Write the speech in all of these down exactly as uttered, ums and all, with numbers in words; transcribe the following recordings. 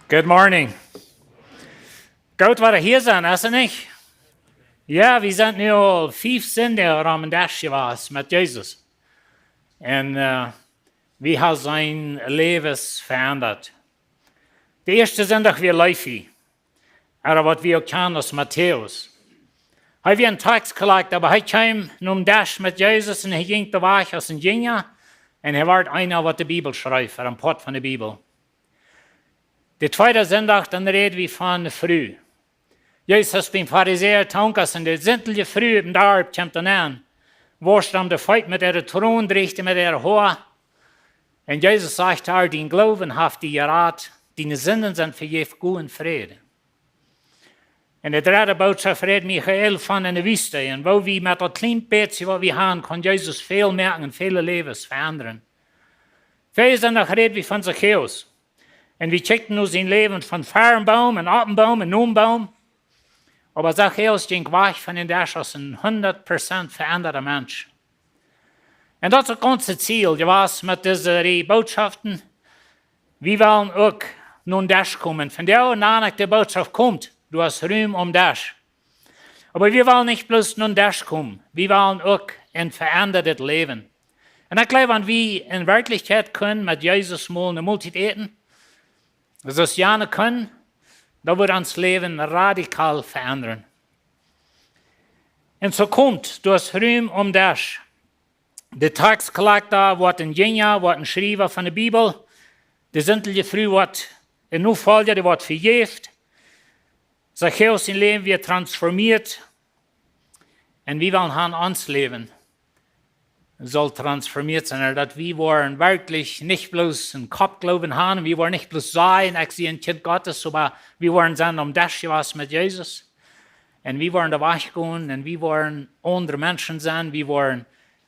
Good morning. Goot, wada hia sennen, es et nich? Jo, wie sent nu aul fief Sindach aum Desch jewast met Jesus. Un, äh, wie haben sien Läwen veendat. De ieeschte Sindach wia Leewi, ooda waut wie uk kjanen aus Matäus. Hee wia een Tax collector, oba hee kjeem nom Desch met Jesus un hee jinkj de Wajch aus een Jinja. Un hee wort eena, waut de Bibel schreef, ooda een Poat von de Bibel. De tweede Sindach, dan räd wie von de Fru. Jesus biem Farisäa tonk, aus de sintelje Fru em Darp kjemt aun, wosch am de Feet met äare Tronen, dreejd am met äare Hoa. Un Jesus sajcht to ar: "Dien Gloowen haft die jerat, diene Sinden sent vejäft, go en Fräd." Un de dredde Bootschoft rät Michael von enne Wiest, un woo wie met daut kjlien bät, waut wie haben, kaun Jesus väl moaken un väle Läwes veendren. Väaje Sindach räd wie von Zachäus. Un wie kjikjten no sien Läwen von ver dän Boom un opp dän Boom un nom Boom. Oba Zachäus jinkj wajch von dän Desch aus een hundat Prozent veendaden Mensch. Un daut es daut gaunze Ziel jewast met dise Rieej Bootschoften. Wie wellen uk nom Desch komen. Von doa aun, aus de Bootschoft kjemt, du hast Rum aum Desch. Oba wie wellen nich bloos nom Desch komen. Wie wellen uk een veendadet Läwen. Un ekj jleew, wan wie en Werkjlichkjeit kjennen met Jesus mol ne Moltiet äten, soo aus jane kjennen, daut woat ons Läwen radikal veendren. Un soo kjemt, du hast Rum aum Desch. De Tax collector woat een Jinja, woat een Schriewa von de Bibel. De sintelje Fru woat een Nofolja, dee woat vejäft. Zachäus sien Läwen wia transformieet. Un wie wellen haben, ons Läwen saul transformieet sennen, daut wie woaren werkjlich nich bloos een Koppgloowen haben, wie woaren nich bloos sajen: "Ekj sie een Kjint Gottes", oba wie woaren sennen aum Desch jewast met Jesus. Un wie woaren doa wajch gonen un wie woaren aundre Menschen sennen, wie woaren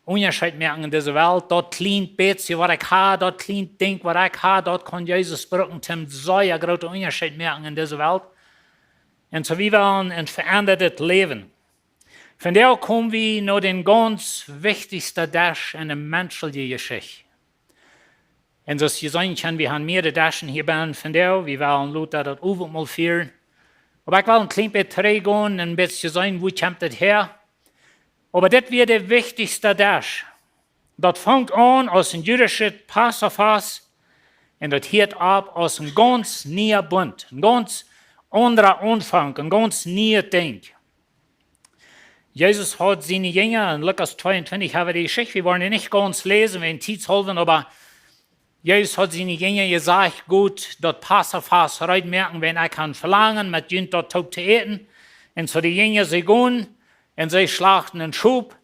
Unjascheet moaken en dise Welt. Daut kjlien bät, waut ekj hab, daut kjlien Dinkj, waut ekj hab, daut kaun Jesus brucken, om sea groote Unjascheet moaken en dise Welt. Un soo, wie wellen een veendadet Läwen. Von doa komen wie no dän gaunz wichtichsten Desch en de menschelje Jeschicht. Un soo aus jie seenen kjennen, wie haben mearere Deschen hia bennen von doa. Wie wellen lota daut Owentmol fieren. Oba ekj well een kjlien bät trigj gonen un een bät seenen, wua kjemt daut häa. Oba dit wia de wichtichste Desch. Daut funk aun aus een jüdischet Passafast un daut hieet opp aus een gaunz niea Bunt, een gaunz aundra Aunfank, een gaunz niea Dinkj. Jesus haud siene Jinja, en Lukas tweeuntwintich haben wie de Jeschicht, wie woaren nich gaunz läsen wäajen Tiet haulwen, oba Jesus haud siene Jinja jesajcht: "Got daut Passafast reed moaken, wäajen ekj hab Velangen met junt daut toop to äten." Un soo de Jinja, see gonen un see schlachten een Schop.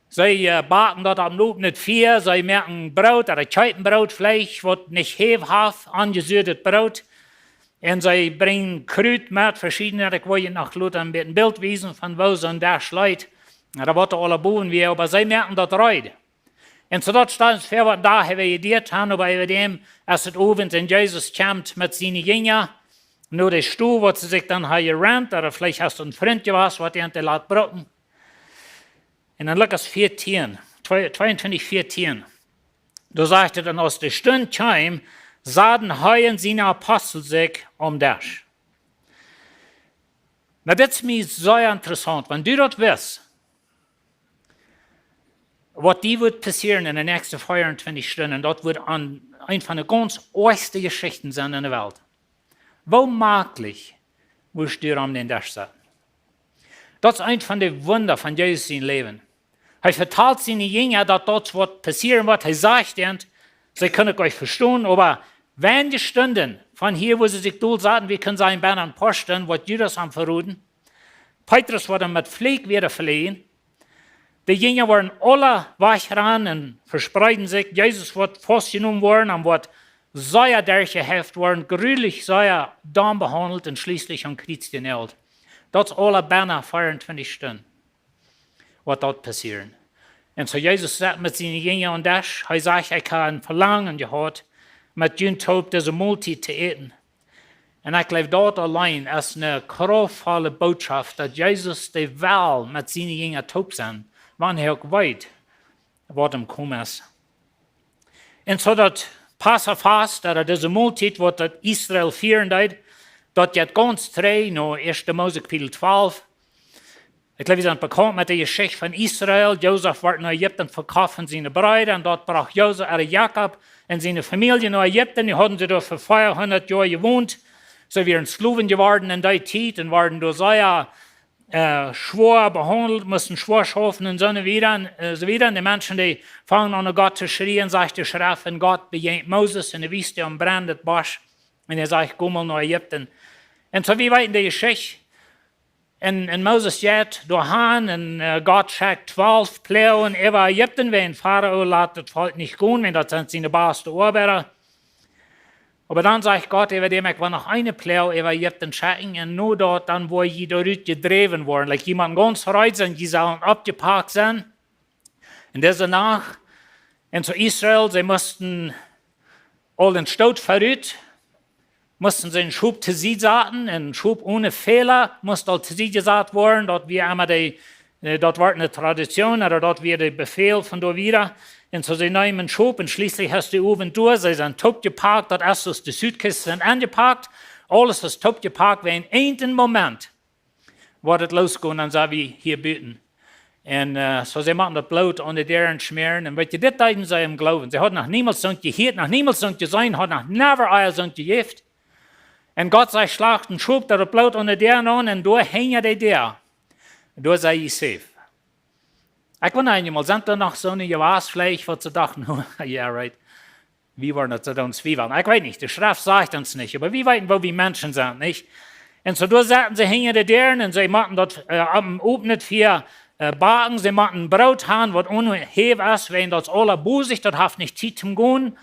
See, äh, backen daut opp een opnet Fia, see moaken Broot, ooda kjeepen Broot, Fleesch, waut nich Häw haft, onjesuadet Broot. Un see brinjen Krut met, veschiednet, ekj well junt noch lota een bät een Bilt wiesen von woo soon Desch leet. Na, daut woat aula bowen wia, oba see moaken daut reed. Un soo daut stalt ons väa, waut doa haben wie jedieet haben, oba äwa däm es et Owent un Jesus kjemt met siene Jinja no de Stow, waut see sikj dan haben jerent, ooda veleicht es et een Frint jewast, waut an dee lat brucken. Un en Lukas vieetieen, twee, tweeuntwintich vieetieen, doa sajcht et: "Un aus de Stund kjeem, saten hee un siene Apostel sikj aum Desch." Nu, dit es mie sea interessaunt, wan du daut weetst, waut die woat passieren en de näakjste vea un twintich Stunden, daut woat aun eent von de gaunz oajste Jeschichten sennen en de Welt. Woo maklich wurscht du aum Desch sitten? Daut es eent von de Wunda von Jesus sien Läwen. Hee vetalt siene Jinja, daut daut woat passieren, waut hee sajcht, un see kjennen et nich vestonen, oba weinje Stunden von hia, wua see sikj dol saten, wie kjennen sajen, bennen een poa Stunden, woat Judas am veroden. Petrus woat am met Flick wada veleajen. De Jinja woaren aula wajchrannen un vespreeden sikj. Jesus woat faustjenomen woaren un woat sea derchjehäft woaren, grulich sea domm behaundelt un schlieslich aum Kjriez jenault. Daut es aula bennen vea un twintich Stunden, waut doa passieren. Un soo Jesus satt met siene Jinja aum Desch. Hee sajcht: "Ekj hab een Velangen jehaut, met junt toop dise Moltiet to äten." Un ekj jleew, daut auleen es eene kraftvolle Bootschoft, daut Jesus dee well met siene Jinja toop sennen, wan hee uk weet, waut aum komen es. Un soo daut Passafast, daut es dise Moltiet, waut daut Israel fieren deed, daut jeit gaunz trigj no Ieeschte Mose Kapitel twalf. Ekj jleew, wie sent bekaunt met de Jeschicht von Israel. Josef wort no Ägipten vekoft von siene Breeda, un doa brocht Josef, äh, Jakob un siene Famielje no Ägipten. Dee hauden see doa fa veahundat Joa jewont. See wieren Sklowen jeworden en dee Tiet un worden doa sea, äh, schwoa behaundelt, musten schwoa schaufen un soo wieda, äh, soo wieda. Un de Menschen, dee fungen aun no Gott to schrieen, sajcht de Schreft, un Gott bejäajent Moses en de Wiest aum brennenden Bosch. Un hee sajcht: "Go mol no Ägipten." Un soo, wie weeten de Jeschicht. Un, un Moses jeit doa han un, äh, Gott schekjt twalf Ploagen äwa Ägipten, wiels Farao lat daut Volkj nich gonen, wiels daut sent siene baste Oabeida. Oba dan sajcht Gott äwa däm: "Ekj well noch eene Ploag äwa Ägipten schekjen, un no daut, dan woa jie doa rut jedräwen woaren." Like, jie motten gaunz reed sennen, jie sellen oppjepakt sennen. Un dise Nacht, un soo Israel, see musten aul en Stoot verut, musten see een Schop to Sied saten, een Schop one Fäla must aul to Sied jesat woaren, daut wia emma de, äh, daut wia eene Tradition, ooda daut wia de Befäl von doa wieda. Un soo see neemen een Schop, un schlieslich es de Owent doa, see sent toopjepakt, daut es soo aus de Suitcases sent enjepakt, aules es toopjepakt, wiels en een Moment woat et losgonen, dan sent wie hia buten. Un, äh, soo see motten daut Bloot aun de Däaren schmäaren. Un weetst, dit deeden see em Gloowen. See hauden noch niemols soont jehieet, noch niemols soont jeseenen, hauden noch never ea soont jejäft. Un Gott säd: "Schlacht een Schop, daut Bloot aun de Däaren aun, un doa hinja de Däa, doa sie jie safe." Ekj weet nich, mol sent doa noch soone jewast, veleicht, waut see dochten: "Oh, yeah, right. Wie woaren daut soo doonen, aus wie wellen." Ekj weet nich, de Schreft sajcht ons nich, oba wie weeten, woo wie Menschen sent, nich? Un soo doa saten see hinja de Däaren un see motten daut, äh, opp, opp nich vea, äh, baken. See motten Broot han, waut one Häw es, wiels daut es aula bosich, daut haft nich Tiet toom gonen.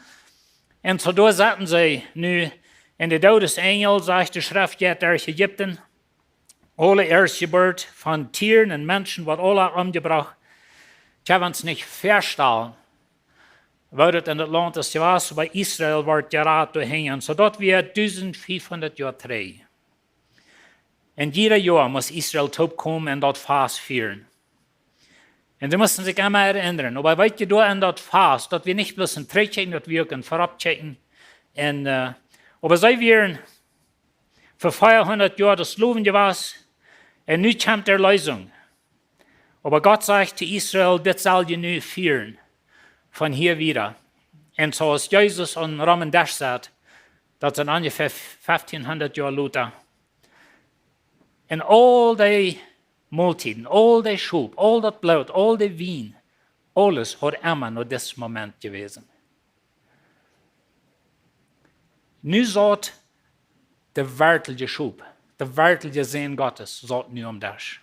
Un soo doa saten see nu, un de Doodesenjel, sajcht de Schreft, jeit derch Ägipten. Aule Ieeschtjeburt von Tieren un Menschen woat aula omjebrocht. Ekj kaun mie nich väastalen, woo daut en daut Launt es jewast, oba Israel wort jerat doahinja. Soo daut wia dusent fiefhundat Joa trigj. Un jieda Joa must Israel toopkomen un daut Fast fieren. Un see musten sikj emma erinnren. Oba weetst, doa en daut Fast, daut wia nich bloos een Trigjkjikjen, daut wia uk een Verauppkjikjen. Un, äh, oba see wieren fa veahundat Joa de Sklowen jewast, un nu kjemt de Erleesunk. Oba Gott sajcht to Israel: "Dit sell jie nu fieren von hia wieda." Un soo aus Jesus aum Romdasch säd, daut sent onjefäa feftienhundat Joa lota. Un aul dee Moltieden, aul dee Schop, aul daut Bloot, aul dee Wien, aules haud emma no disen Moment jewast. Nu saut de werkjliche Schop, de werkjliche Sän Gottes, saut nu aum Desch.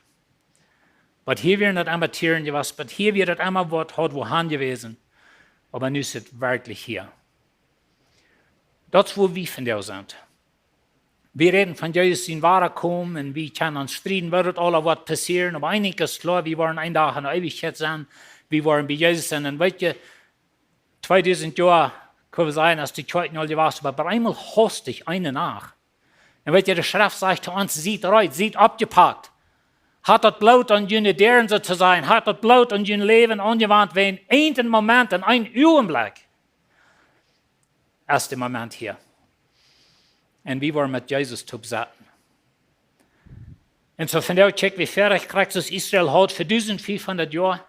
Waut hia wia daut emma Tieren jewast, waut hia wia daut emma waut haud wua han jewast, oba nu es et werkjlich hia. Daut es, wua wie vondoag sent. Wie räden von Jesus sien Wadakomen un wie kjennen ons strieden, waut et aula woat passieren. Oba een Dinkj es kloa, wie woaren een Dach en de Eewichkjeit sennen. Wie woaren bie Jesus sennen. Un weetst, tweedusent Joa, kjenn wie sajen, es de Kjoakj nu aul jewast, oba opp eemol haustich eene Nacht. Un weetst, de Schreft sajcht to ons: "Siet reed, siet oppjepakt. Hat daut Bloot aun june Däaren, soo to sajen. Hat daut Bloot aun jun Läwen aunjewant, wiels en een Moment, en een Uagenblikj es de Moment hia." Un wie woaren met Jesus toop sennen. Un soo vondoag kjikj wie wieda, krakjt soo aus Israel haud fa dusent fiefhundat Joa.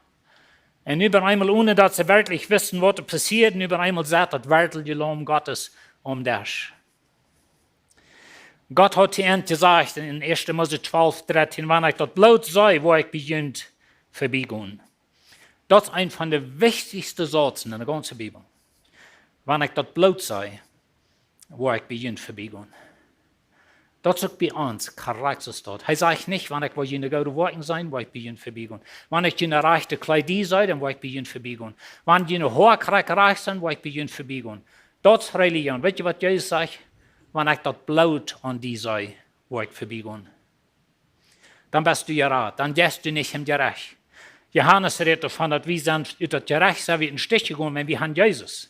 Un nu opp eemol, one daut see werkjlich wisten, waut doa passieed, nu opp eemol saut daut werkjliche Laum Gottes aum Desch. Gott haud to an jesajcht en Ieeschte Mose twalf, dartieen: "Wan ekj daut Bloot see, woa ekj bie junt verbiegonen." Daut es een von de wichtichste Sätze en de gaunze Bibel. "Wan ekj daut Bloot see, woa ekj bie junt verbiegonen." Daut es uk bie ons krakjt soo. Hee sajcht nich: "Wan ekj woa june goode Woakjen seenen, woa ekj bie junt verbiegonen. Wan ekj june rajchte Kjleeda see, dan woa ekj bie junt verbiegonen. Wan june Hoa krakjt rajcht sent, woa ekj bie junt verbiegonen." Daut es Religion. Weetst, waut Jesus sajcht? "Wan ekj daut Bloot aun die see, woa ekj verbiegonen." Dan best du jerat, dan jeist du nich em Jerecht. Johanes rät doavon, daut wie sent ut daut Jerecht, sent wie em Stich jegonen, wan wie han Jesus.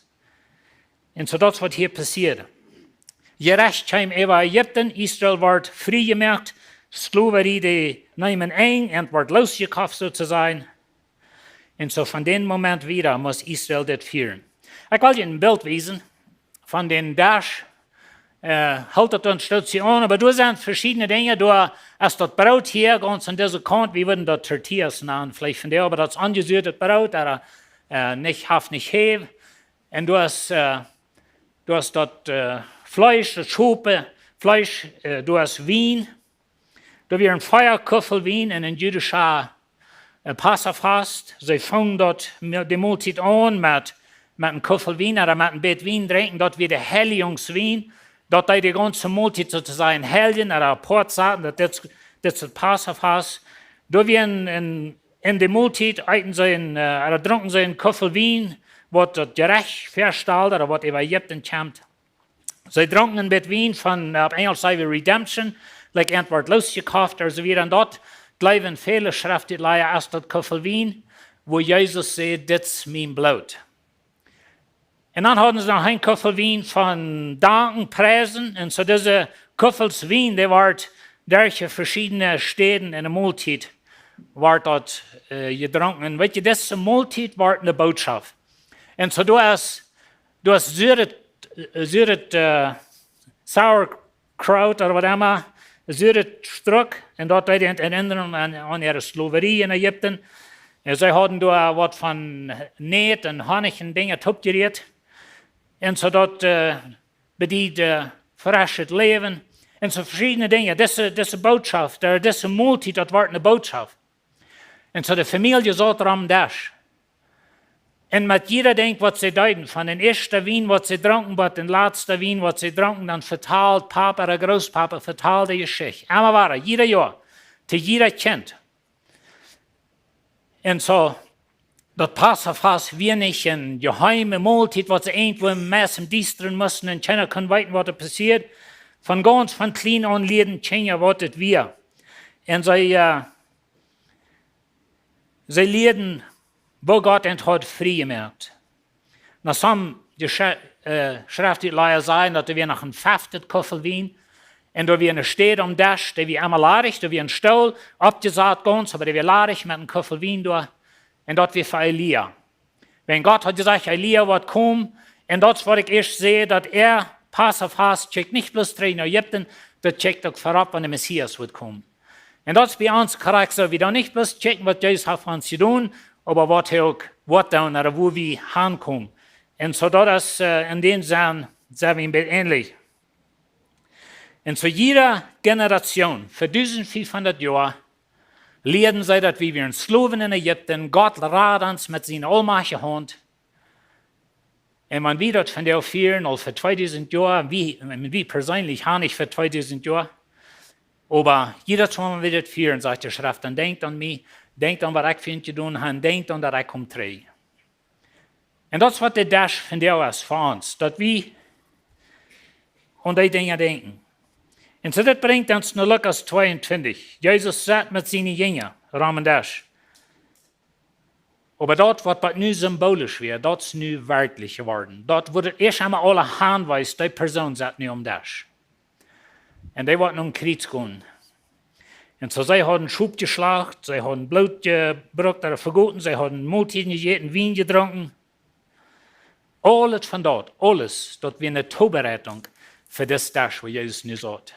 Un soo daut es, waut hia passieed. Jerecht kjeem äwa Ägipten, Israel wort frie jemoakt, Sklowarie, dee neem een Enj, un wort losjekoft, soo to sajen. Un soo von dän Moment wieda must Israel dit fieren. Ekj well junt een Bilt wiesen. von dän Desch, äh, helt daut dan, stoot see aun. Oba doa sent veschiedne Dinja. Doa es daut Broot hia, gaunz aun dise Kaunt, wie wudden daut Tortillas nanen, veleicht von dee, oba daut es onjesuatet Broot, daut, äh, nich, haft nich Häw. Un doa es, äh, doa es daut, äh, Fleesch, daut Schopefleesch, äh, doa es Wien. Doa wia een Kuffel Wien en een jüdischa, äh, Passafast. See fungen daut, de Moltiet aun met, met een Kuffel Wien, ooda met een bät Wien drinkjen. Daut wia de Heiligungswien. Daut deed de gaunze Moltiet soo to sajen heiljen, ooda apoat saten, daut dit, dit es daut Passafast. Doa wia een, een, en de Moltiet eeten see een, äh, ooda drunken see een Kuffel Wien, waut daut Jerecht väastald, ooda waut äwa Ägipten kjemt. See drunken een bät Wien von, äh, opp Enjelsch saj wie redemption, like, eent wort loosjekoft, ooda soo wieda. Un daut jleewen väle Schreftjelieede es daut Kuffel Wien, wua Jesus säd: "Dit es mien Bloot." Un dan hauden see noch een Kuffel Wien von danken, priesen. Un soo dise Kuffels Wien, dee wort derch veschiedne Städen en de Moltiet wort daut, äh, jedrunken. Un weet jie, dise Moltiet wort eene Botschaft. Un soo doa es, doa es suaret, äh, suaret, äh, sauerkraut ooda waut emma, suaret Struck, un daut deed an erinren aun, aun äare Sklowerie en Ägipten. Un see hauden doa waut von Nät un Honnich un Dinja toopjerieet. Un soo daut, äh, bediet, äh, freschet Läwen. Un soo veschiedne Dinja. Dise, dise Botschaft, äh, dise Moltiet, daut wort eene Botschaft. Un soo de Famielje saut rom dän Desch. Un met jieda Dinkj waut see deeden, von dän ieeschten Wien waut see drunken, bat dän latsten Wien waut see drunken, dan vetald Papa ooda Grootpapa, vetald de Jeschicht. Emma wada, jieda Joa, to jieda Kjint. Un soo, daut Passafast wia nich eene jeheime Moltiet, waut see irjentwua meist em Diestren musten un kjeena kunn weeten, waut doa passieed. Von gaunz von kjlien aun lieeden Kjinja, waut daut wia. Un see, äh, see lieeden, woo Gott an haud frie jemoakt. Na, some Jesche-, äh, Schreftjelieede sajen, daut doa wia noch een feftet Kuffel Wien. Un doa wia eene Städ aum Desch, dee wia emma ladich, doa wia een Stool, oppjesat gaunz, oba dee wia ladich met een Kuffel Wien doa. Un daut wia fa Elia. Wan Gott haud jesajcht, Elia woat komen, un daut es waut ekj ieescht säd, daut äa Passafast kjikjt nich bloos trigj no Ägipten, daut kjikjt uk verut, wan de Messias woat komen. Un daut es bie ons krakjt soo, wie doonen nich bloos kjikjen, waut Jesus haft fa ons jedonen, oba waut hee uk woat doonen, ooda wua wie hankomen. Un soo daut es, äh, en dän Senn sent wie een bät änlich. Un soo jieda Generation, fa dusent fiefhundat Joa, lieeden see, daut wie wieren Sklowen en Ägipten, Gott rad ons met siene aulmajchtje Haunt. Un wan wie daut vondoag fieren, aul fa tweedusent Joa, wie, wie perseenlich han nich fa tweedusent Joa, oba jiedet Mol, wan wie daut fieren, sajcht de Schreft, dan denkjt aun mie, denkjt aun waut ekj fa junt jedonen hab, denkjt aun daut ekj kom trigj. Un daut es waut de Desch vondoag es fa ons, daut wie aun dee Dinja denkjen. Un soo, daut brinjt ons no Lukas tweeuntwintich. Jesus sat met siene Jinja rom dän Desch. Oba daut, waut bat nu symbolisch wia, daut es nu werkjlich jeworden. Daut woat ieescht emol aule hanwees, dee Persoon sat nu aum Desch. Un dee woat nom Kjriez gonen. Un soo, see hauden Schop jeschlacht, see hauden Bloot jebrukt ooda vegoten, see hauden Moltieden jejäten, Wien jedrunken. Aules von daut, aules, daut wia eene Toobereitunk fa dän Desch, wua Jesus nu saut.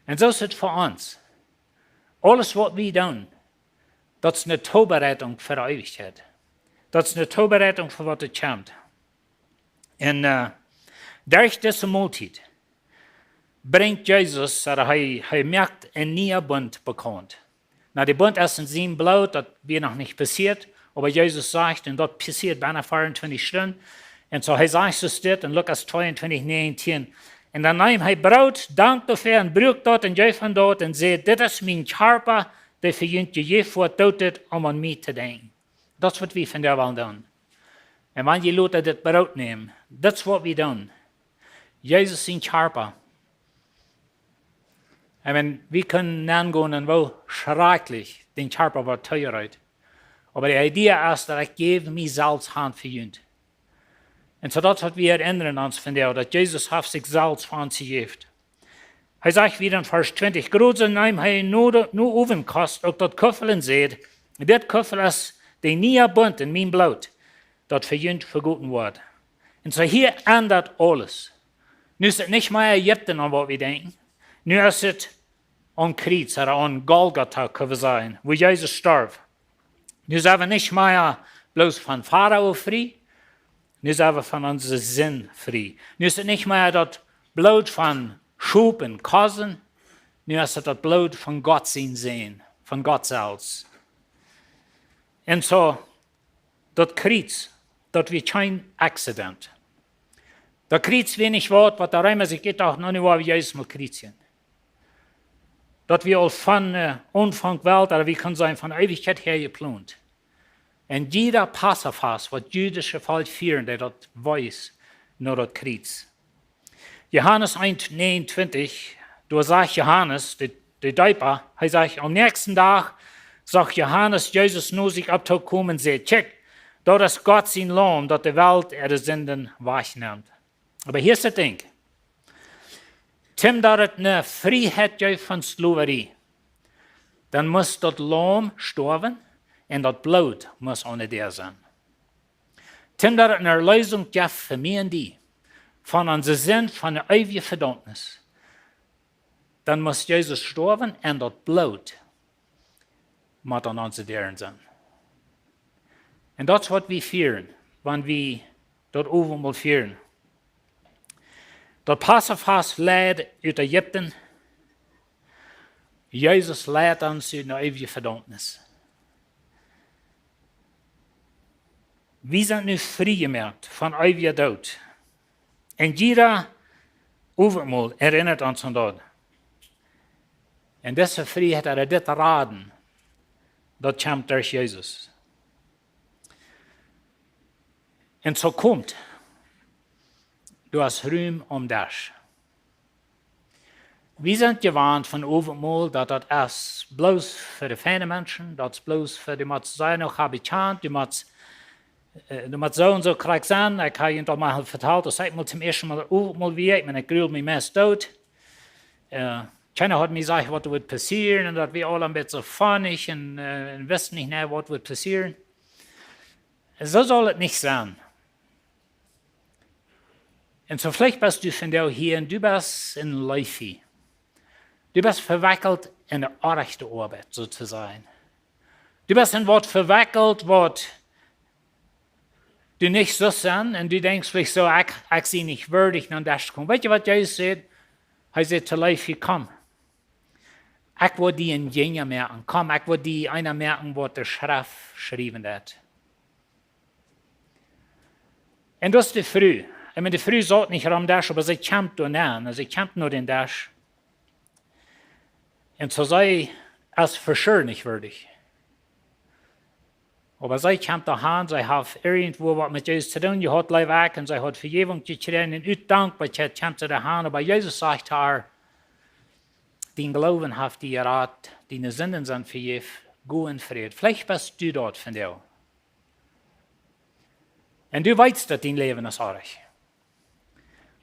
Un soo es et fa ons. Aules, waut wie doonen, daut es eene Toobereitunk fa de Eewichkjeit. Daut es eene Toobereitunk fa waut doa kjemt. Un, äh, derch dise Moltiet brinjt Jesus, ooda hee, hee moakt een nieen Bunt bekaunt. Na, de Bunt es en sien Bloot, daut wia noch nich passieet, oba Jesus sajcht, un daut passieet bennen veeauntwintich Stunden. Un soo, hee sajcht soo dit en Lukas tweeuntwintich näajentieen. Un dan neem hee Broot, dankd doafäa un bruak daut un jeef an daut un säd: "Dit es mien Kjarpa, dee fa junt jejäft woat, doot dit om aun mie to denkjen." Daut es waut wie vondoag wellen doonen. Un wan jie lota dit Broot nämen, daut es waut wie doonen. Jesus sien Kjarpa. Un wan wie kjennen nagonen, woo schrakjlich dän Kjarpa woat toojereet. Oba de Idee es, daut ekj jäw mie selfst han fa junt. Un soo daut es waut wie erinren ons vondoag, daut Jesus haft sikj selfst fa ons jejäft. Hee sajcht wieda en Varsch twintich: "Krakjt soo neem hee no de, no Owentkost uk daut Kuffel un säd: Dit Kuffel es de niee Bunt en mien Bloot, daut fa junt vegoten woat. Un soo hia endat aules. Nu es et nich mea Ägipten, aun waut wie denkjen. Nu es et aum Kjriez, ooda aun Golgota, kjenn wie sajen, wua Jesus storf. Nu sent wie nich mea bloos von Farao frie. Nu sent wie von onse Sind frie. Nu es et nich mea daut Bloot von Schop un Kosen. Nu es et daut Bloot von Gott sien Sän, von Gott selfst. Un soo, daut Kjriez, daut wia kjeen Accident. Daut Kjriez wia nich waut, waut de Reema sikj jedocht hauden, nu woa wie Jesus mol kjriezjen. Daut wia aul von, äh, Aunfank Welt, ooda wie kjennen sajen, von Eewichkjeit häa jeplont. Un jieda Passafast, waut jüdische Volkj fieren, dee daut wees no daut Kjriez. Johanes eent negenundzwanzig, doa sajcht Johanes, de, de Deepa, hee sajcht, aum näakjsten Dach sach Johanes Jesus no sikj opptokomen un säd: "Kjikj, daut es Gott sien Laum, daut de Welt äare Sinden wajchnemt." Oba hia es daut Dinkj. Toom daut et ne Frieheit jeef von Sklowarie, dan must daut Laum stoawen un daut Bloot must aun de Däa sennen. Toom daut et ne Erleesunk jeef fa mie un die, von onse Sind, von de eewje Vedaumnis, dan must Jesus stoawen un daut Bloot mott aun onse Däa sennen. Un daut es waut wie fieren, wan wie daut Owentmol fieren. Daut Passafast leid ut Ägipten. Jesus leit ons ut ne eewje Vedaumnis. Wie sent nu frie jemoakt von eewja Doot. Un jieda Owentmol erinnat ons aun daut. Un dise Frieheit, ooda dit Raden, daut kjemt derch Jesus. Un soo kjemt, du hast Rum aum Desch. Wie sent jewant von Owentmol, daut daut es bloos fa de feine Menschen, daut es bloos fa, du motst sennen, noch hab ekj kjant, du motst, äh, du motst soo un soo krakjt sennen. Ekj hab junt aul mol vetalt, daut ekj mol toom ieeschten Mol Owentmol wia, ekj meen, ekj grul mie meist doot. Äh, kjeena haud mie jesajcht, waut doa wudd passieren, un daut wia aul een bät funny un, äh, un wisten nich, nä, waut wudd passieren. Soo saul et nich sennen. Un soo veleicht best du vondoag hia un du best een Leewi. Du best vewekjelt en de oajchte Oabeit, soo to sajen. Du best en waut vewekjelt, waut du nich sust sennen, un du denkjst veleicht soo: "Ekj, ekj sie nich wieedich no dän Desch to komen." Weetst du, waut Jesus säd? Hee säd to Leewi: "Komm. Ekj woa die een Jinja moaken. Komm, ekj woa die eena moaken, waut de Schreft schriewen deit." Un daut es de Fru. Ekj meen, de Fru saut nich aum Desch, oba see kjemt doa nenn, see kjemt no dän Desch. Un soo, see es for sure nich wieedich. Oba see kjemt doa han, see haft irjentwua waut met Jesus to doonen jehaut, jleew ekj, un see haud Vejäwunk jekjräajen, un ut Dankboakjeit kjemt see doa han. Oba Jesus sajcht to äa: "Dien Gloowen haft die jerat, diene Sinden sent vejäft, go en Fräd." Veleicht best du daut vondoag. Un du weetst, daut dien Läwen es oajch.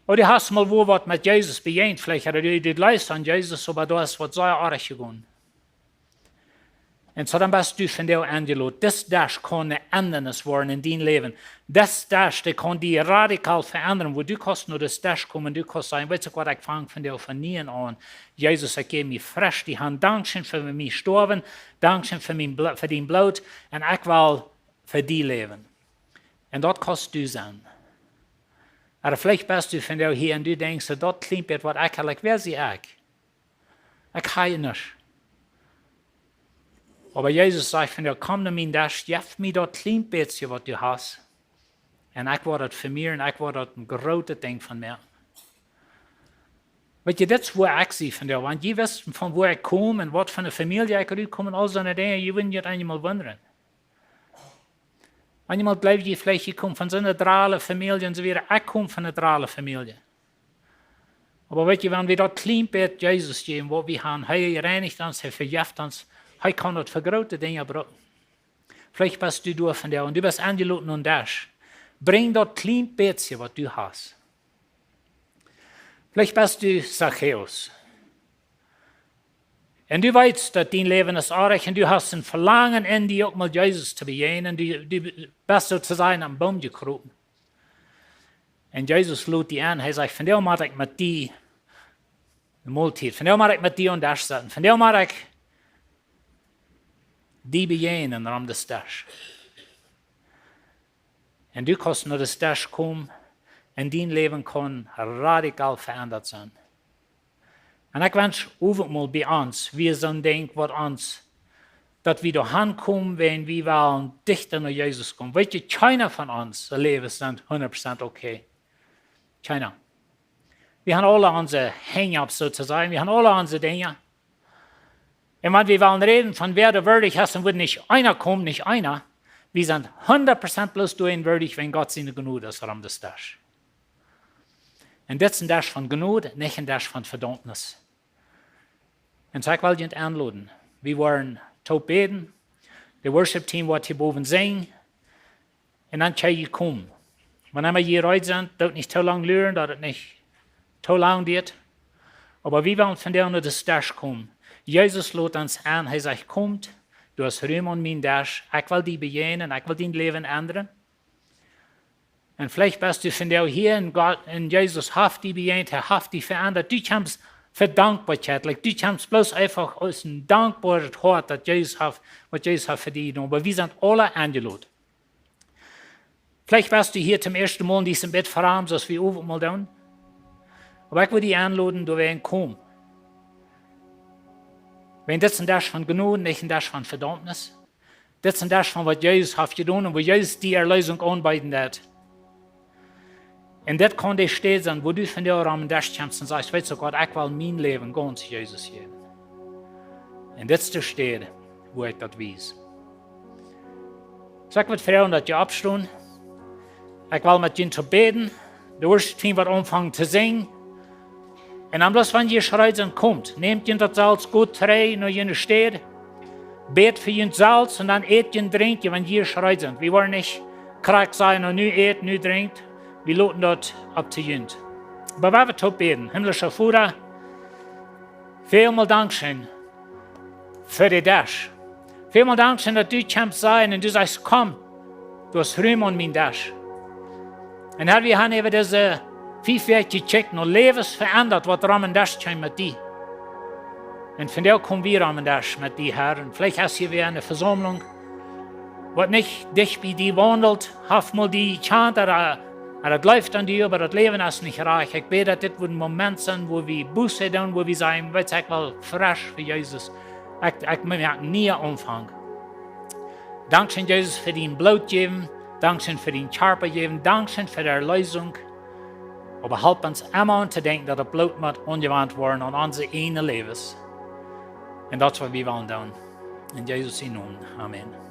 Ooda du hast mol wua waut met Jesus bejäajent, veleicht, ooda du, du jleefst aun Jesus, oba du hast waut sea oajch jedonen. Un soo dan best du vondoag enjelot. Dis Desch kaun ne Endrunk woaren en dien Läwen. Dis Desch, dee kaun die radikal veendren, wua du kaust no dis Desch komen, du kaust sajen: "Weetst du waut, ekj fang vondoag von nieen aun. Jesus, ekj jäw mie fresch die Haunt. Dankscheen fa mien Stoawen. Dankscheen fa mien Blo-, fa dien Bloot. Un ekj well fa die läwen." Un daut kaust du sennen. Ooda veleicht best du vondoag hia un du denkjst, daut kjlien bät waut ekj hab, wäa sie ekj? Ekj hab nuscht. Oba Jesus sajcht vondoag: "Komm no mien Desch, jeff mie daut kjlien bät waut du hast. Un ekj woa daut vemehren, ekj woa daut een grootet Dinkj von moaken." Weetst du, dit es wua ekj sie vondoag. Wan jie wisten, von wua ekj kom un waut fa ne Famielje ekj rutkom un aul soone Dinja, jie wudden junt eenjemol wundren. Eenjemol jleew jie veleicht, jie komen von soone drole Famielje un soo wieda. Ekj kom von ne drole Famielje. Oba weetst du, wan wie daut kjlien bät Jesus jäwen, waut wie han, hee reinicht ons, hee vejeft ons, hee kaun daut fa groote Dinja brucken. Veleicht best du doa vondoag un du best enjelot no dän Desch. Brinj daut kjlien bät waut du hast. Veleicht best du Zachäus. Un du weetst, daut dien Läwen es oajch un du hast een Velangen en die, uk mol Jesus to bejäajnen. Du, du best soo to sajen aum Boom jekropen. Un Jesus lod die en, hee sajcht: "Vondoag mott ekj met die de Moltiet, vondoag mott ekj met die aun dän Desch setten, vondoag mott ekj die bejäajnen aun dän Desch." Un du kaust no dän Desch komen un dien Läwen kaun radikal veendat sennen. Un ekj wensch, uk mol bie ons, wie sent, denkj, waut ons, daut wie doa han komen, wan wie wellen dichta no Jesus komen. Weetst, kjeena von ons sien Läwen es hundat Prozent okay. Kjeena. Wie haben aule onse Hang-ups, soo to sajen. Wie haben aule onse Dinja. Un wan wie wellen räden von wäa doa wieedich es, dan woat nich eena komen, nich eena. Wie sent hundat Prozent bloos doa wieedich, wan Gott siene Jnod es aun dän Desch. Un dit es een Desch von Jnod, nich een Desch von Vedaumnis. Un soo ekj well junt enloden. Wie woaren toop bäden. De Worship Team woat hia bowen sinjen. Un dan kjenn jie komen. Wan emma jie reed sent, doot nich too lang luren, daut et nich too lang diat. Oba wie wellen vondoag no dän Desch komen. Jesus lod ons en, hee sajcht: "Komt, doa es Rum aun mien Desch. Ekj well die bejäajnen, ekj well dien Läwen endren." Un veleicht best du vondoag hia un Gott, un Jesus haft die bejäajent, hee haft die veendat. Du kjemst fa Dankboakjeit, like, du kjemst bloos eefach aus een dankboaret Hoat, daut Jesus haft, waut Jesus haft fa die jedonen. Oba wie sent aule enjelot. Veleicht best du hia toom ieeschten Mol un best een bät framd, soo aus wie uk mol doonen. Oba ekj well die enloden, doa wäa komen. Wan dit es een Desch von Jnod, nich een Desch von Vedaumnis. Dit es een Desch von waut Jesus haft jedonen un woo Jesus die Erleesunk aunbeeden deed. Un dit kaun de Städ sennen, wua du vondoag aun dän Desch kjemst un sajchst: "Weetst du, Gott, ekj well mien Läwen gaunz Jesus jäwen." Un dit es de Städ, wua ekj daut wies. Soo ekj well froagen, daut jie oppstonen. Ekj well met junt toop bäden. De Worship Team woat aunfangen to sinjen. Un dan bloos, wan jie reed sent, komt. Nämt junt daut selfst, got trigj no june Städ. Bät fa junt selfst un dan ät junt, drinkjt junt, wan jie reed sent. Wie woaren nich krakjt sajen: "Nu ät, nu drinkjt." Wie loten daut opp to junt. Oba wie woaren toop bäden. Himmlischa Voda, välmol dankscheen fa dän Desch. Välmol dankscheen, daut du kjemst sajen un du sajchst: "Komt, doa es Rum aun mien Desch." Un Herr, wie haben äwa dise fief Wäakj jekjikjt, no Läwes veendat, waut aun dän Desch kjeem met die. Un vondoag komen wie aun dän Desch met die, Herr. Un veleicht es hia wäa eene Vesaumlunk, waut nich dicht bie die waundelt, haft mol die jekjant, ooda, ooda jleeft aun die, oba daut Läwen es nich rajcht. Ekj bäd, daut dit woat een Moment sennen, wua wie Buße doonen, wua wie sajen: "Weetst du, ekj well fresch fa Jesus. Ekj, ekj moak een nieen Aunfank." Dankscheen, Jesus, fa dien Bloot jäwen. Dankscheen fa dien Kjarpa jäwen. Dankscheen fa de Erleesunk. Oba help ons emma aun to denkjen, daut daut Bloot mott aunjewant woaren aun onse ieejne Läwes. Un daut es waut wie wellen doonen. En Jesus sienen Nomen. Amen.